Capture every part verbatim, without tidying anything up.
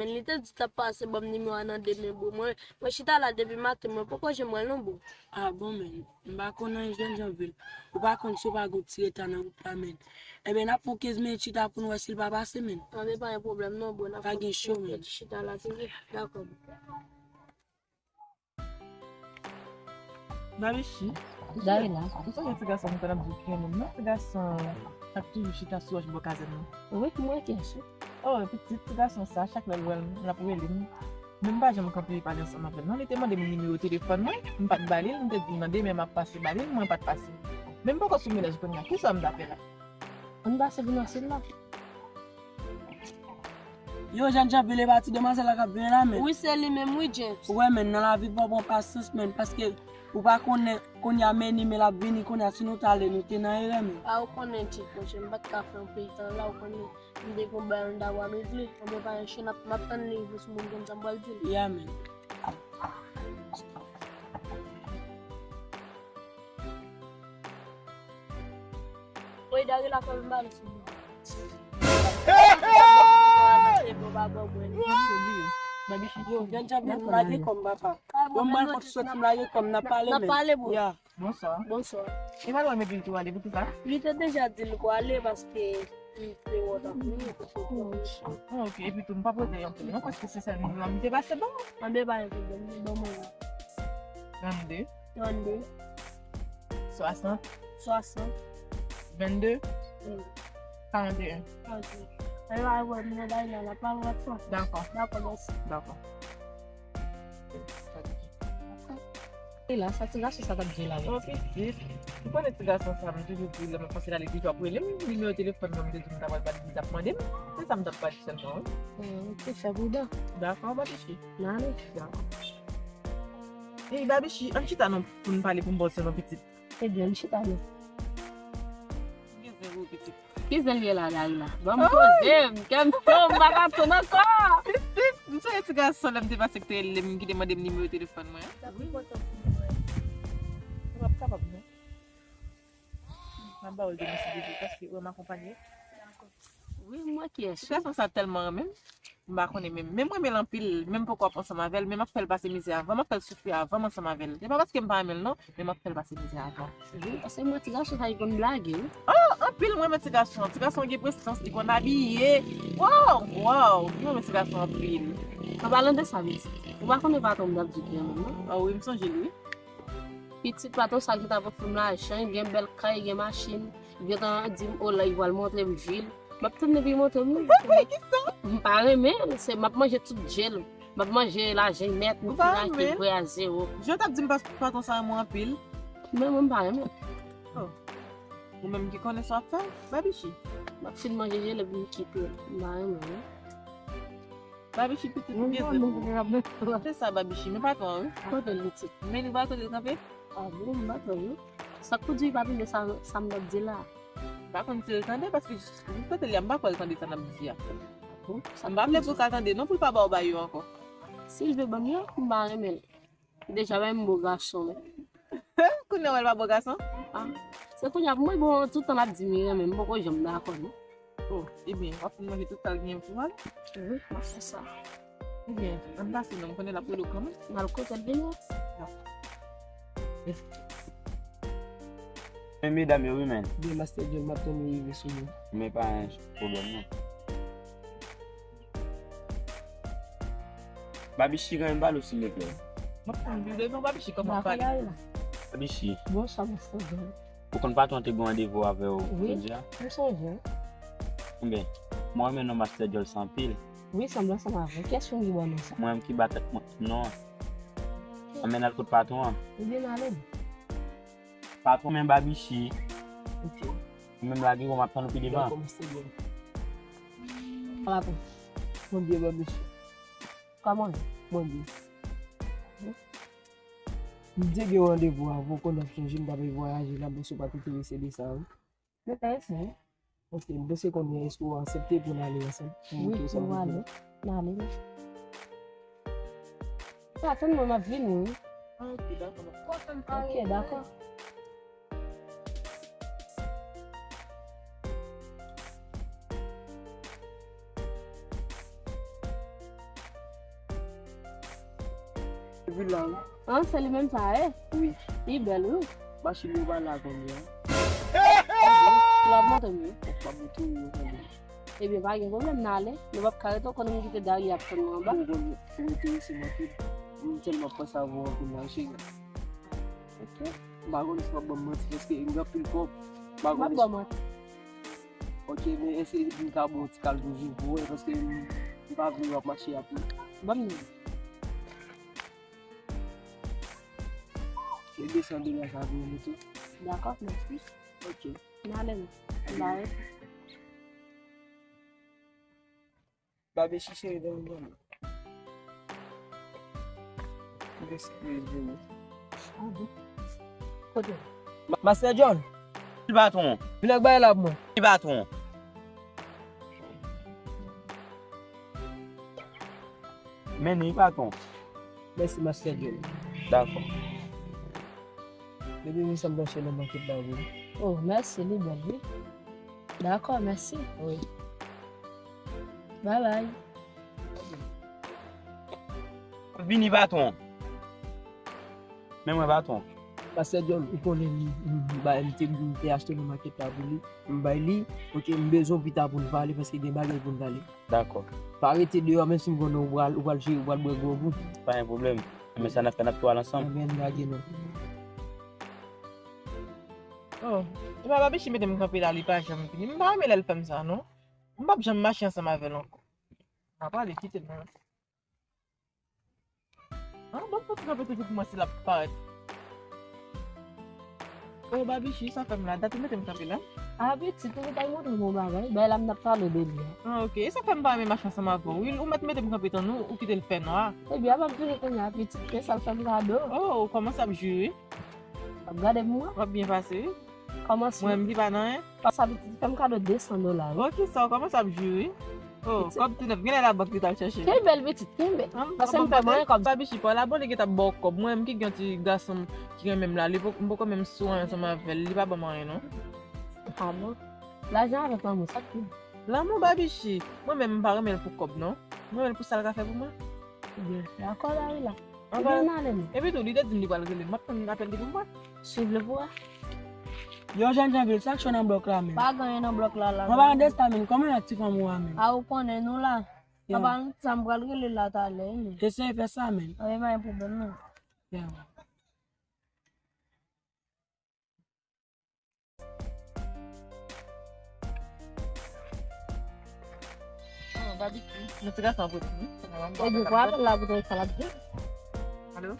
Li te di t ap pase ban m nimewo a nan demen, bro. Mwen, mwen chita la depi maten, mwen poko janm wè l non, bro. Ah bon, men. M pa konn anyen jènjan vil. Ou pa konn si w pa gen ti reta nan wout la, men. Enben, n ap fè yon kenz minit chita pou n wè si l pa pase, men. Anben, pa gen pwoblèm non, bro. N ap fè yon ti chita la, tande? Dakò, bro. Babichi. Dayila. Ou sonje ti gason mwen te ap di w ki renmen m nan? Ti gason k ap toujou chita sou wòch bò kazèn nan. Wi, mwen ki ase. Oh, pitit, ti gason sa, chak lè l wè m, l ap rele m. Men m pa janm kanpe pale ansanm avè l non. Li te mande m nimewo telefòn mwen, m pa t ba li l, m te di l nan demen m ap pase ba li l, mwen pa t pase. Men m poko sou mennaj kounye a, kisa m ta fè la? Ann pase vin ansanm la. Yo, Jènjan, vin, e pa ti demwazèl la k ap vini la, men. Wi, se li menm, wi, James. Ou wè, men, nan lavi, fò w pran pasyans, men, paske ou pa konnen, kounye a, men, nimewo l ap vini, kounye a, si nou t ale, nou te nan erè, men. A, ou konnen, James, monchè, m pa t ka fè anpil tan la, ou konnen, m te gon bagay m ta pral regle. Anben, pa gen chen, m ap tann li rive sou moun, konn sa m pral di l. Yeah, men. Woy, Dayila fè m bal sou mwen. Hey, hey! Yo, Jènjan, m lage kò m, papa. Bon, m pral fòk soti, m lage kò m, n ap pale, men. N ap pale, bro. Ya. Bonswa. Bonswa. E pa lwen men Bill tou ale, pou ki sa? Li te deja di l pral ale paske li te wè w t ap vini, paske w te wè m. Ah, ok, epi tou, m pa pote anpil non, paske se sèl nimewo a m te pase bon. Anben, pa gen pwoblèm, ban mwen la. Trannde. Trannde. Swasant. Swasant. Vennde. Wi. Karanteyen. Karanteyen. Alò, a wè, m nan bay la, la pa wè sa. Dakò. Dakò, mèsi. Dakò. E la, sa ti gason sa t ap di la, wi. Oh, pitit. Ou konnen ti gason sa, m toujou di, lè m ap pase la, li toujou ap rele m, nimewo telefòn mwen, m te di m ta pral ba li, li t ap mande m. Se sa m t ap ba li sèlman, wi. Hmm, ou te fè pridan. Dakò, Babichi. N ale. Dakò. Ey, Babichi, ann chita non, pou n pale, pou m ba w sèlman, pitit. Ebyen, ann chita non. Ou gen zen wi, pitit. Ki zen l ye la, Dayila? Ban m poze m, kè m cho, m pa ka tann ankò. Pitit, m sonje ti gason lè m te pase k te rele m, ki te mande m nimewo telefòn mwen. Wi. M ap kapab, non. M ap ba w l demen si Dye vle, paske ou wè m akonpanye. Wi, mwen kiyès? Ti gason sa tèlman renmen m. M pa konnen menm. Men m renmen l anpil, men m poko ap ansanm avè l, men m ap fè l pase mizè avan, m ap fè l soufri avan m ansanm avè l. Se pa paske m pa renmen l non, men m ap fè l pase mizè avan. Wi, paske mwen ti gason sa li konn blage, wi. Oh, anpil mwen renmen ti gason an. Ti gason an gen prestans, li konn abiye. Wow, wow, m renmen ti gason anpil. An palan de sa, pitit, ou pa konnen patwon m t ap di w ki renmen m non? Oh wi, m sonje l wi. Pitit patwon sa ki t ap ofri m lajan, gen bèl kay, gen machin. Gentan di m, o la, li pral montre m vil. M ap tann depi li montre m li. M pa renmen, se m ap manje tout je l. M ap manje lajan nèt, m fin achte vre a zewo. Jan w t ap di m pas-, patwon sa renmen w anpil. Men mwen m pa renmen. Oh. Ou menm ki konnen sa w ap fè, Babichi. M ap fin manje je l epi m kite l. M pa renmen, non. Babichi pitit ou gen zen pou. Se sa, Babichi, men patwon an, wi. Kote l pitit? Men li pa kote l kanpe? Ah bon, m pa tande. Sa k pou di li pa tande sa, sa m t ap di la? M pa konn si l tande, paske jis kote l ye a, m pa kwè l tande sa n ap di a. Bon, sa m pa vle pou l ka tande non, pou l pa ba w ba yo ankò. Si l vle ban m yo, m pa renmen l. Li deja bay m bo gason, men. Kounye a w wè l pa bo gason? Ah, se kounye a pou mwen, bon, tout tan l ap di m li renmen m, m poko janm dakò, non. Oh, ebyen, w ap fin manje tout sa l genyen pou al? Wi, m ap fè sa. Ebyen, ann pase non, m konnen l ap rele w kanmenm. M al kote l vini. Men medam yo wi, men. Byen, Master John, m ap tann ou rive sou mwen. Men pa gen pwoblèm non. Babichi, gen yon balo, silvouplè. M ap tann li devan Babichi, kòman w pale? Babichi. Bonswa, Master John. Ou konn patwon an te gen randevou avè w jodi a? Wi, m sonje. Enben, mwen renmen non Master John sa anpil. Wi, sanble ansanm avè w. Kiyès moun ki ba w non sa? Mwen menm ki ba tèt mwen non an. Ann men n al kot patwon an. Ebyen, n ale. Patwon, men Babichi. Ok. Ou menm lage w, m ap tann ou pi devan. Dakò, Master John. Patwon. Bondye, Babichi. Kòman? Bondye. M te gen randevou avè w, konnen w ap sonje m t ap vwayaje la, bon, si w pa t enterese de sa, wi. Mwen pa enterese, wi. Ok, m panse konnen èske w aksepte pou n ale ansanm? Wi, pou nou ale. N ale, wi. Atann mwen, m ap vini, wi. Ah, ok, dakò. Ok, dakò. Vin la, wi. An, se li menm sa, e? Wi. Li bèl, wi. Machin yo pa la kounye a. L ap montre m, wi. Ou pa montre yo kounye a. Ebyen, pa gen pwoblèm, n ale. Nou p ap ka rete, ou konnen m kite Dari ap tann mwen anba. Ou konnen, ou enterese m anpil. M tèlman panse avè w anpil la, cheri. Ok. M pa konnen si w ap ban m manti, paske m gen anpil kòb. M pa M ap konnen ba w manti. Ok, men èske m ka ba w ti kal toujou pou wè, paske m m pa vle w ap mache ap. Ban m li. Se de san dola sa pou mwen tou. Dakò, mèsi. Ok. N ale, non. N ale. Babichi cheri, vin vin. Excuse me. Kote? Ma- Master John. Ki patwon? Vin ak bagay la pou mwen. Ki patwon? Men ni patwon. Mèsi, Master John. Dakò. Bebe, mwen sanm branche nan makèt la, wi. Oh, mèsi, li bèl, wi. Dakò, mèsi. Wi. Bye bye. Vini patwon. Men mwen patwon. Master John, ou konnen m, m, m, bay, m te, m te achte nan makèt la pou li. M bay li, ok, m bezwen w pita pou n pale, paske gen bagay pou n pale. Dakò. Pa rete deyò, menm si m konnen ou pral, ou pral jere, ou pral bwè gwo bout. Pa gen pwoblèm. Men sa n ap fè, n ap tou al ansanm. Ebyen, n lage non. Oh, epa Babichi mete m kanpe la, li pa janm vini. M pa renmen lè l fè m sa, non. M p ap janm mache ansanm avè l ankò. M ap ale kite l, non. Ah, bon, pou kanpe toujou pou mwen, si l ap parèt. Oh, Babichi, sa fè m la. Dat ou mete m kanpe la? Ah, pitit, ou te montre m yon bagay. Bagay la m t ap pale de li a. Ah, ok. E sa fè m pa renmen mache ansanm avè w. Wi, ou mèt mete m kanpe tan nou, ou kite l fè nwa. Ebyen, ap ap vini kounye a, pitit, ke sa l fè m kado. Oh, ou kòmanse ap jwi, wi. W ap gade pou mwen? W ap byen pase, wi. Kòmanse. Mwen menm ki pa nan anyen. Sa pitit, fè m kado de san dola, wi. Ok, sa, ou kòmanse ap jwi, wi. Oh, kòb tou nèf, genlè labank li t al chèche. Kenbe l, pitit, kenbe. Paske m fè mwen kòb. Babichi pa la, bon, li gentan ba w kòb. Mwen menm ki gen ti gason ki renmen m la, li poko, m poko menm sou anyen ansanm avè l, li pa ban m anyen, non. Ah bon? Lajan avèk lanmou, sa k pi bon. Lanmou, Babichi, mwen menm m pa renmen l pou kòb, non. Mwen renmen l pou sa l ka fè pou mwen. Ebyen, dakò la, wi la. Anba- Ebyen, n ale, non. Epi tou, li te di m li pral rele m, m ap tann apèl li pou m wè. Si w vle pou wè. Yo, Jan Jan, sa k cho nan blòk la, men. Pa gen anyen nan blòk la, la. Mwen pa nan desta, men. Kòman ak ti fanm ou a, men? A, ou konnen nou la. Anba, sa m pral rele la talè, men. Eseye fè sa, men. Anben, pa gen pwoblèm, non. Yeah. Oh, Babichi, nou ti gason pou ti. Ebyen, pou apèl la, pou sa l ap di. Alo?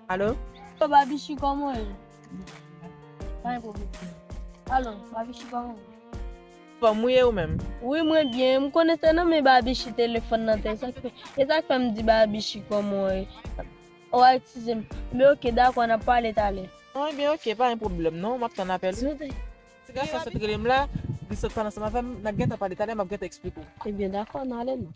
Alo? Yo, Babichi, kòman w ye? Pa gen pwoblèm. Alo, Babichi, kòman w ye? Fòm ou ye ou menm? Wi, mwen byen. M konnen se nan men Babichi telefòn nan te. E sa k fè, e sa k fè m di Babichi kòman w ye. Ou a eskize m. Men ok, dakò, n ap pale talè. Non, ebyen, ok, pa gen pwoblèm, non. M ap tann apèl ou. Ti gason sot rele m la, li sot pale ansanm avè m, n ap gentan pale talè, m ap gentan eksplike w. Ebyen, dakò, n ale non.